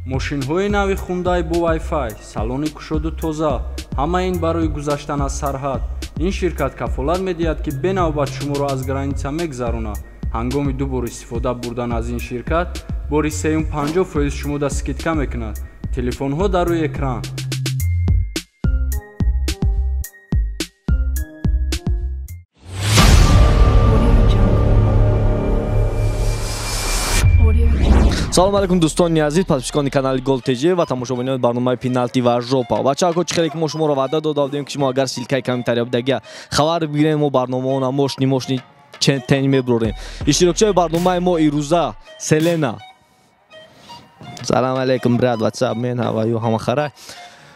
Мошинҳои нави Хундай бо Wi-Fi, салони кушоду тоза, ҳама ин барои гузаштан аз сарҳад. Ин ширкат кафолат медиҳад, ки бенавбат шуморо аз граница мегзаронад. Ҳангоми ду бор истифода бурдан аз ин ширкат, бори сеюм 50% шумода скидка мекунад. Телефонҳо дар рӯи экран. Салом алейкум дӯстони азиз, подписчикони канали Гол ТЖ ва тамошобинони барномаи Пеналти ва Жопа. Бачаҳо, чӣ хеле ки мо шуморо ваъда дода будем, ки шумо агар ссылкаи комментария будагия хабар бигирем, мо барномаона мошни мошни тень меброрем. Иштирокчиҳои барномаи мо ирӯза Селена. Салом алейкум, брат, what's up, man, how are you? Ҳама хара.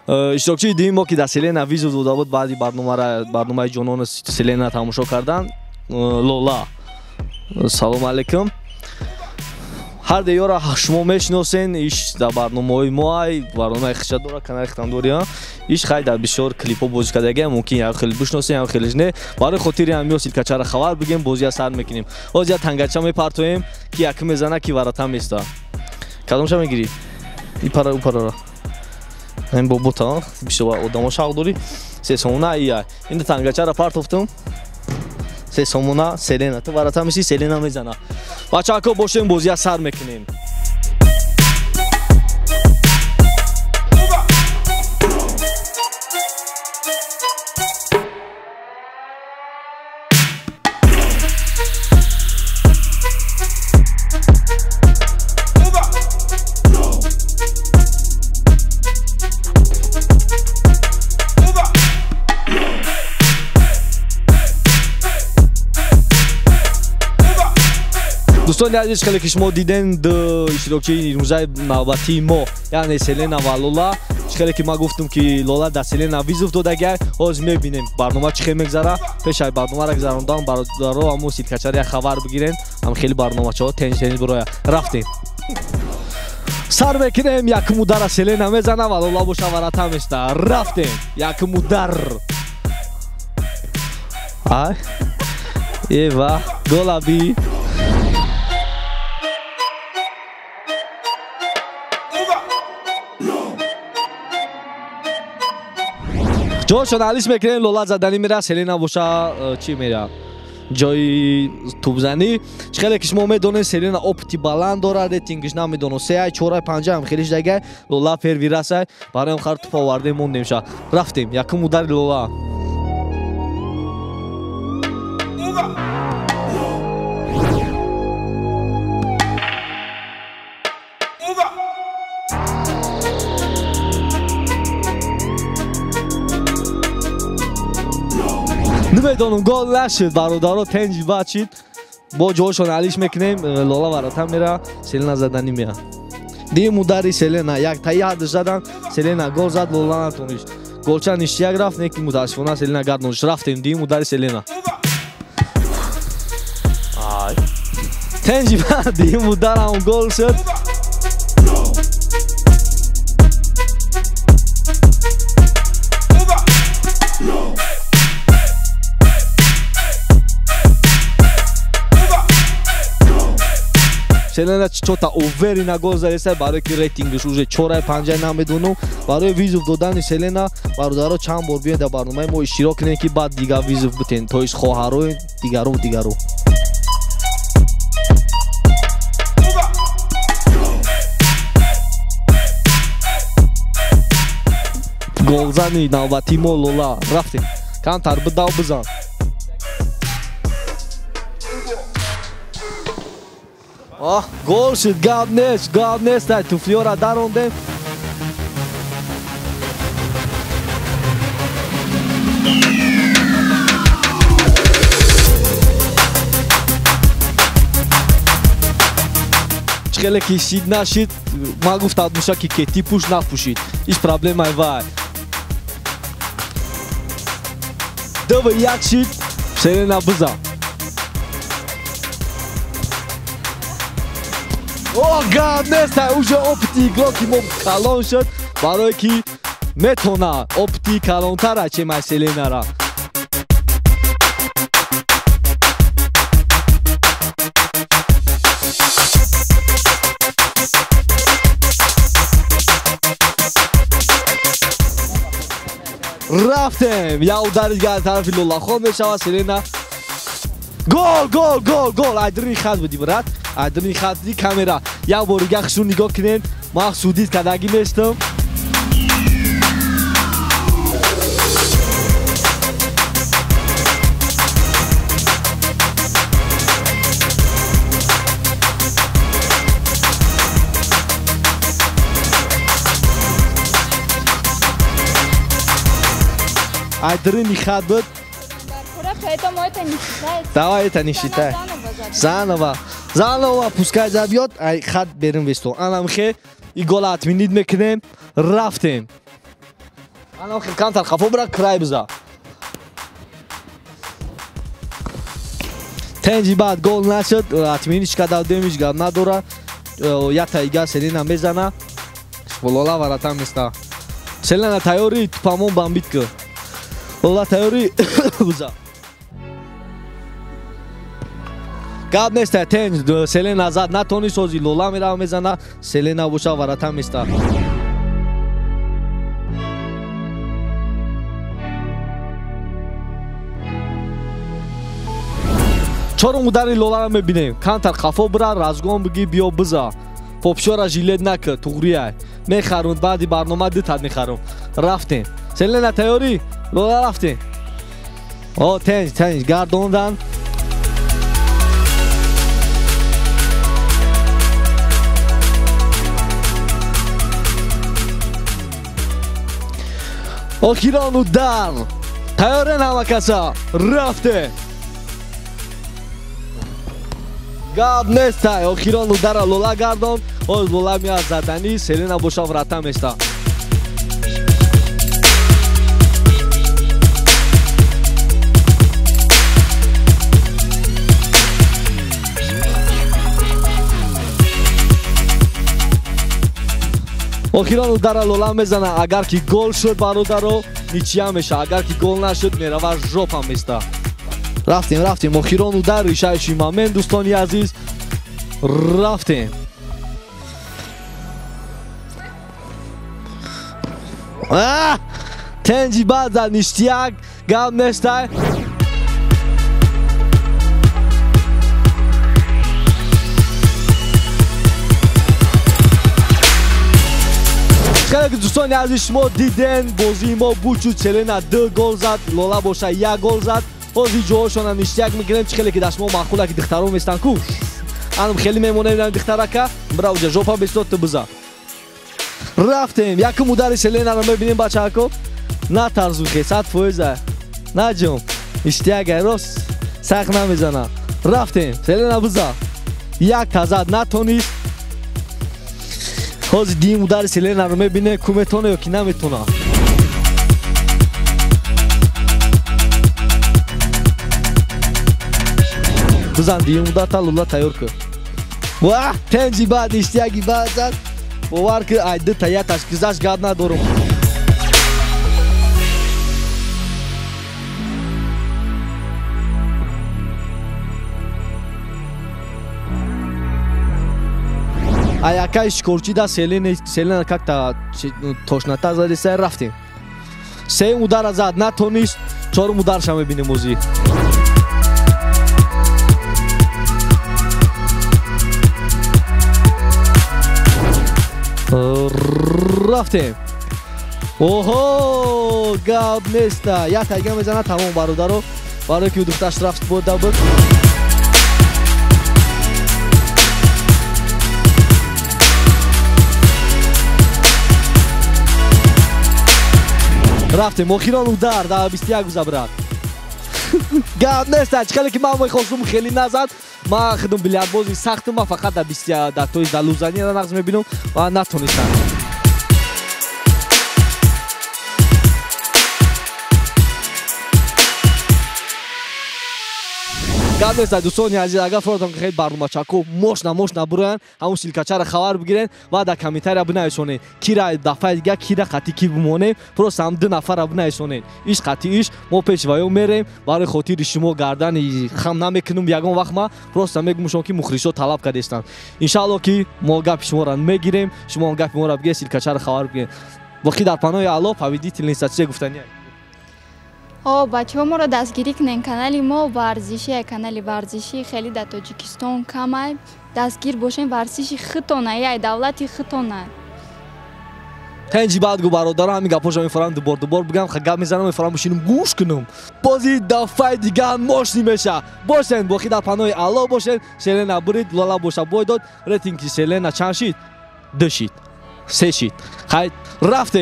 Иштирокчии дуюми мо ки дар Селена визу дода буд, баъди барномаи ҷонони Селена тамошо кардан, Лола. Салом алейкум. Ҳар деёра шумо мешиносен, иш дар барномаҳои мо ай, барномаи хиша дора, канали хитам дори, иш хай дар бисёр клипҳо бозӣ кардагия, мумкин як хеле бишносен, як хелеш не. Барои хотири ҳамиё ссылкачаро хабар бигем, бозия сар мекунем. Ҳозир як тангача мепартоем, ки яке мезана, ки варата места. Кадомша мегирӣ? И пара, у парара. Ин бобота, бисёр одамо шавқ дорӣ. Се сомона ия. Ин тангачаро партофтум. Се сомона Селена. Ту варата меси, Селена мезана. Бачаҳо, бошем, бозия сар мекунем. Дӯстони азиз, хеле ки шумо диден иштирокчии рӯзаи навбатии мо, яъне Селена ва Лола. Хеле ки ман гуфтам, ки Лола дар Селена визов додагия, ҳозир мебинем барнома чӣ хел мегзара. Пеш аз барномаро гузарондан бародаро ҳамун ссылкачаро як хабар бигирен, ҳам хеле барномачаҳо тенҷ тенҷ бироя. Рафтем. Сар мекунем, якум удара Селена мезана ва Лола боша варата места. Рафтем. Якум удар. Ай. Ева, голаби. Ҷошон алиш мекунем, Лола заданӣ мера, Селена боша чӣ мера? Ҷои тӯбзанӣ. Чӣ хеле ки шумо медонед, Селена опыти баланд дорад, рейтингш намедонам, 3, 4, 5 ҳам хеле шдага. Лола первый раз ай, барои хар тӯп овардем, мондем ша. Рафтем, якум удари Лола. Намедонам, гол нашуд, бародаро, тенҷи бачид. Бо ҷошон алиш мекунем, Лола варата мера, Селена заданӣ мера. Дуюм удари Селена, як таи ҳадш задан, Селена гол зад, Лола натоништ. Голча ништияк рафт, не ки мутаассифона Селена гардоништ. Рафтем, дуюм удари Селена. Тенҷи бад, дуюм ударам гол шуд. Селена чота уверена гол задеса, барои ки рейтингш уже 4 5 намедонам. Барои визов додани Селена бародаро чанд бор биёед дар барномаи мо иштирок кунед, ки баъд дигар визов битен, то есть хоҳарои дигару дигару. Голзани навбатии мо Лола. Рафтем. Камтар бидав бизан. Гол шуд, гап нест, гап нест, туфлиёра дарондем. Чӣ хеле ки шид нашид, ман гуфтам муша ки кети пӯш напӯшид. Иш проблемаи вай. 2-1 шид, Селена бизан. О, гап нест, уже опыти игроки мо калон шуд, барое ки метона опыти калонтара чемай Селенара. Рафтем. Як удари дигар тарафи Лолахон мешавад. Селена. Гол, гол, гол, гол. Айдрини хат буди, брат. Айдрини хат буди камера. Як бор дига хушрӯ нигоҳ кунед. Ман судид кардагӣ нестам. Айдрини хат буд. Поэтому это не считается. Давай, это не считай. Заново. Заново пускай забьет, ай хат берем весто. Анамхе и гола отменить мекнем. Рафтем. Анамхе кантар хафо бра край бза. Тенҷи баъд гол нашуд, отменить када демиш гап надора. Я тайга Селена мезана. Лола варата места. Селена тайёри тупамон бомбит ки. Лола тайёри бза. Гап нест, тенҷ Селена зад натони сози Лола мерава мезана, Селена боша варата места. Чорум удари Лоларо мебинем. Камтар хафо бира, разгон биги, биё биза. Попшора жилет нака, туғрия. Мехарум, баъди барнома ду тат мехарум. Рафтем. Селена тайёрӣ? Лола рафтем. О, тенҷ, тенҷ гардондан. Охирон удар. Тайёрен ҳама каса. Рафте. Гап нестай. Охирон удара Лола гардон. Оз Лола меяд заданӣ, Селена боша врата места. Охирон удара Лола мезана. Агар ки гол шуд, бародаро, ничья меша. Агар ки гол нашуд, мерава жопа места. Рафтем, рафтем. Охирон удар, решающий момент, дӯстони азиз. Рафтем. Тенҷи баъд зад ништияк. Гап нестай. Хеле дӯстони азиз, шумо диден бозии мо буд шуд. Селена 2 гол зад, Лола боша 1 гол зад. Ҳозир ҷоҳошона ништияк мекунем. Чӣ хеле ки дар шумо маъқула ки духтаро местан ку. Анам хеле мемонем духтарака. Бра уҷа жопа бесто ту биза. Рафтем. Якум удари Селенаро мебинем, бачаҳако. Натарзухе, 100%. Наҷум. Ништияк рост сахт намезана. Рафтем. Селена биза. Як тазад натонист. Ҳозир дим удари Селенаро мебинем, ку метона ё ки наметона. Бизан дим ударта, Лола тайёр кун. Ва, тенҷи баъд ништияки баъд зад. Бовар ки ай ду та яташ гузашт, гап надорум. Аякай шикорчида Селена как-то тошнота задиса. Рафтем. Сеюм удара зад натонист. Чорум ударша мебинем озӣ. Рафтем. Оҳо, гап неста. Як тайга мезана, тамом, бародаро. Барое ки духташ рафт бода буд. Рафтем. Охирон удар дар 21 гуза, брат. Гап неста. Чӣ хеле ки ман мехостум, хеле назад. Ман худам билярдбози сахтам, ман фақат дар 21 дар тоист дар лузанияро нағз мебинам ва натонистам. Гап неста, дӯстони азиз, агар форотон ки хеле барномачако мошна мошна буроянд, ҳамун силкачаро хабар бигирен ва дар комментария бинависонед. Кира дафъаи дига кира қатӣ ки бимонем, просто ҳам ду нафарро бинависонед. Иш қатӣ иш, мо пеш ваё мерем. Барои хотири шумо гардани хам намекунам ягон вақт, ма просто мегӯм шумо ки мухлисо талаб кардестанд. Иншаалло ки мо гапи шуморо мегирем, шумо гапи моро бигиред, силкачаро хабар бигиред. Боқӣ дар паноҳи Аллоҳ, победительница чизе гуфтанӣ? О, бачаҳо, моро дастгирӣ кунен. Канали мо варзиши, канали варзишӣ хеле дар Тоҷикистон камай. Дастгир бошен, варзиши хитона, яй давлати хитона. Тенҷи баъд гу, бародаро, ҳамин гапҳоша мефорам, дубор дубор бигам, гап мезанам, мефорам, бишинам гӯш кунам. Бози дафъаи дига мошни меша. Бошен, боқӣ дар паноҳи Аллоҳ бошен. Селена бурид, Лола боша бой дод. Рейтинги Селена чанд шид? Ду шид, се шид. Хай, рафте.